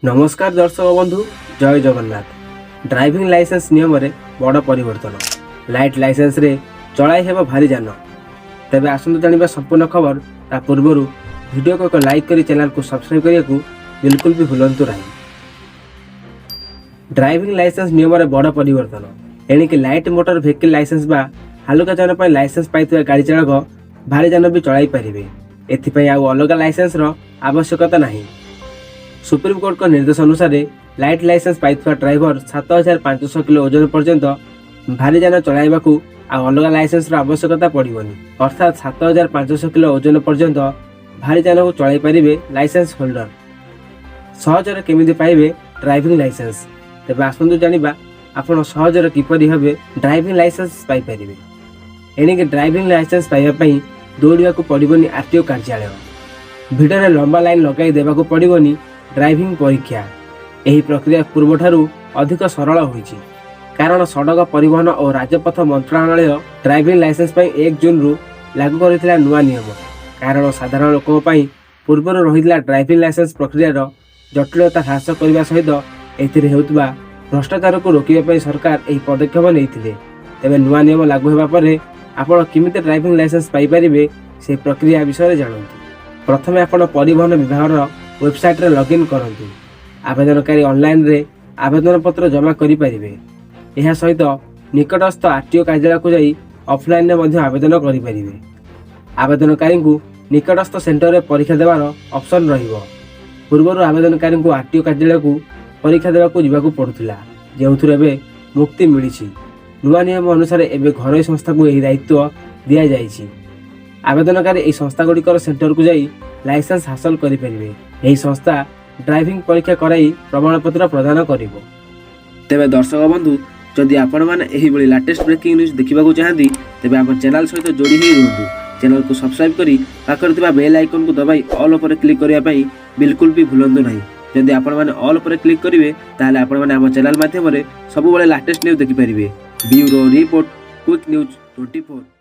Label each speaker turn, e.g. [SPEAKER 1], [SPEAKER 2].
[SPEAKER 1] ନମସ୍କାର ଦର୍ଶକ ବନ୍ଧୁ, ଜୟ ଜଗନ୍ନାଥ। ଡ୍ରାଇଭିଂ ଲାଇସେନ୍ସ ନିୟମରେ ବଡ଼ ପରିବର୍ତ୍ତନ, ଲାଇଟ୍ ଲାଇସେନ୍ସରେ ଚଳାଇ ହେବ ଭାରି ଯାନ। ତେବେ ଆସନ୍ତୁ ଜାଣିବା ସମ୍ପୂର୍ଣ୍ଣ ଖବର। ତା ପୂର୍ବରୁ ଭିଡ଼ିଓକୁ ଏକ ଲାଇକ୍ କରି ଚ୍ୟାନେଲକୁ ସବସ୍କ୍ରାଇବ୍ କରିବାକୁ ବିଲକୁଲ ବି ଭୁଲନ୍ତୁ ନାହିଁ। ଡ୍ରାଇଭିଂ ଲାଇସେନ୍ସ ନିୟମରେ ବଡ଼ ପରିବର୍ତ୍ତନ। ଏଣିକି ଲାଇଟ୍ ମୋଟର ଭେହିକିଲ୍ ଲାଇସେନ୍ସ ବା ହାଲୁକା ଯାନ ପାଇଁ ଲାଇସେନ୍ସ ପାଇଥିବା ଗାଡ଼ି ଚାଳକ ଭାରି ଯାନ ବି ଚଳାଇ ପାରିବେ। ଏଥିପାଇଁ ଆଉ ଅଲଗା ଲାଇସେନ୍ସର ଆବଶ୍ୟକତା ନାହିଁ। ସୁପ୍ରିମକୋର୍ଟଙ୍କ ନିର୍ଦ୍ଦେଶ ଅନୁସାରେ ଲାଇଟ୍ ଲାଇସେନ୍ସ ପାଇଥିବା ଡ୍ରାଇଭର 7500 କିଲୋ ଓଜନ ପର୍ଯ୍ୟନ୍ତ ଭାରି ଯାନ ଚଳାଇବାକୁ ଆଉ ଅଲଗା ଲାଇସେନ୍ସର ଆବଶ୍ୟକତା ପଡ଼ିବନି। ଅର୍ଥାତ୍ 7500 କିଲୋ ଓଜନ ପର୍ଯ୍ୟନ୍ତ ଭାରି ଯାନକୁ ଚଳାଇ ପାରିବେ ଲାଇସେନ୍ସ ହୋଲ୍ଡର। ସହଜରେ କେମିତି ପାଇବେ ଡ୍ରାଇଭିଂ ଲାଇସେନ୍ସ? ତେବେ ଆସନ୍ତୁ ଜାଣିବା ଆପଣ ସହଜରେ କିପରି ଭାବେ ଡ୍ରାଇଭିଂ ଲାଇସେନ୍ସ ପାଇପାରିବେ। ଏଣିକି ଡ୍ରାଇଭିଂ ଲାଇସେନ୍ସ ପାଇବା ପାଇଁ ଦୌଡ଼ିବାକୁ ପଡ଼ିବନି ଆରଟିଓ କାର୍ଯ୍ୟାଳୟ, ଭିଡ଼ରେ ଲମ୍ବା ଲାଇନ୍ ଲଗାଇ ଦେବାକୁ ପଡ଼ିବନି ଡ୍ରାଇଭିଂ ପରୀକ୍ଷା। ଏହି ପ୍ରକ୍ରିୟା ପୂର୍ବଠାରୁ ଅଧିକ ସରଳ ହୋଇଛି, କାରଣ ସଡ଼କ ପରିବହନ ଓ ରାଜପଥ ମନ୍ତ୍ରଣାଳୟ ଡ୍ରାଇଭିଂ ଲାଇସେନ୍ସ ପାଇଁ 1 ଜୁନରୁ ଲାଗୁ କରିଥିଲା ନୂଆ ନିୟମ। କାରଣ ସାଧାରଣ ଲୋକଙ୍କ ପାଇଁ ପୂର୍ବରୁ ରହିଥିଲା ଡ୍ରାଇଭିଂ ଲାଇସେନ୍ସ ପ୍ରକ୍ରିୟାର ଜଟିଳତା ହ୍ରାସ କରିବା ସହିତ ଏଥିରେ ହେଉଥିବା ଭ୍ରଷ୍ଟାଚାରକୁ ରୋକିବା ପାଇଁ ସରକାର ଏହି ପଦକ୍ଷେପ ନେଇଥିଲେ। ତେବେ ନୂଆ ନିୟମ ଲାଗୁ ହେବା ପରେ ଆପଣ କେମିତି ଡ୍ରାଇଭିଂ ଲାଇସେନ୍ସ ପାଇପାରିବେ, ସେହି ପ୍ରକ୍ରିୟା ବିଷୟରେ ଜାଣନ୍ତୁ। ପ୍ରଥମେ ଆପଣ ପରିବହନ ବିଭାଗର ୱେବସାଇଟ୍ରେ ଲଗ୍ଇନ୍ କରନ୍ତୁ। ଆବେଦନକାରୀ ଅନଲାଇନରେ ଆବେଦନ ପତ୍ର ଜମା କରିପାରିବେ। ଏହା ସହିତ ନିକଟସ୍ଥ ଆରଟିଓ କାର୍ଯ୍ୟାଳୟକୁ ଯାଇ ଅଫଲାଇନରେ ମଧ୍ୟ ଆବେଦନ କରିପାରିବେ। ଆବେଦନକାରୀଙ୍କୁ ନିକଟସ୍ଥ ସେଣ୍ଟରରେ ପରୀକ୍ଷା ଦେବାର ଅପସନ୍ ରହିବ। ପୂର୍ବରୁ ଆବେଦନକାରୀଙ୍କୁ ଆରଟିଓ କାର୍ଯ୍ୟାଳୟକୁ ପରୀକ୍ଷା ଦେବାକୁ ଯିବାକୁ ପଡ଼ୁଥିଲା, ଯେଉଁଥିରୁ ଏବେ ମୁକ୍ତି ମିଳିଛି। ନୂଆ ନିୟମ ଅନୁସାରେ ଏବେ ଘରୋଇ ସଂସ୍ଥାକୁ ଏହି ଦାୟିତ୍ୱ ଦିଆଯାଇଛି। ଆବେଦନକାରୀ ଏହି ସଂସ୍ଥାଗୁଡ଼ିକର ସେଣ୍ଟରକୁ ଯାଇ ଲାଇସେନ୍ସ ହାସଲ କରିପାରିବେ। ଏହି ସଂସ୍ଥା ଡ୍ରାଇଭିଂ ପରୀକ୍ଷା କରାଇ ପ୍ରମାଣପତ୍ର ପ୍ରଦାନ କରିବ। ତେବେ ଦର୍ଶକ ବନ୍ଧୁ, ଯଦି ଆପଣମାନେ ଏହିଭଳି ଲାଟେଷ୍ଟ ବ୍ରେକିଂ ନ୍ୟୁଜ୍ ଦେଖିବାକୁ ଚାହାନ୍ତି, ତେବେ ଆମ ଚ୍ୟାନେଲ ସହିତ ଯୋଡ଼ି ହୋଇ ରୁହନ୍ତୁ। ଚ୍ୟାନେଲକୁ ସବସ୍କ୍ରାଇବ୍ କରି ପାଖରେ ଥିବା ବେଲ୍ ଆଇକନ୍କୁ ଦବାଇ ଅଲ୍ ଉପରେ କ୍ଲିକ୍ କରିବା ପାଇଁ ବିଲକୁଲ ବି ଭୁଲନ୍ତୁ ନାହିଁ। ଯଦି ଆପଣମାନେ ଅଲ୍ ଉପରେ କ୍ଲିକ୍ କରିବେ, ତାହେଲେ ଆପଣମାନେ ଆମ ଚ୍ୟାନେଲ ମାଧ୍ୟମରେ ସବୁବେଳେ ଲାଟେଷ୍ଟ ନ୍ୟୁଜ୍ ଦେଖିପାରିବେ। Bureau report, quick news 24।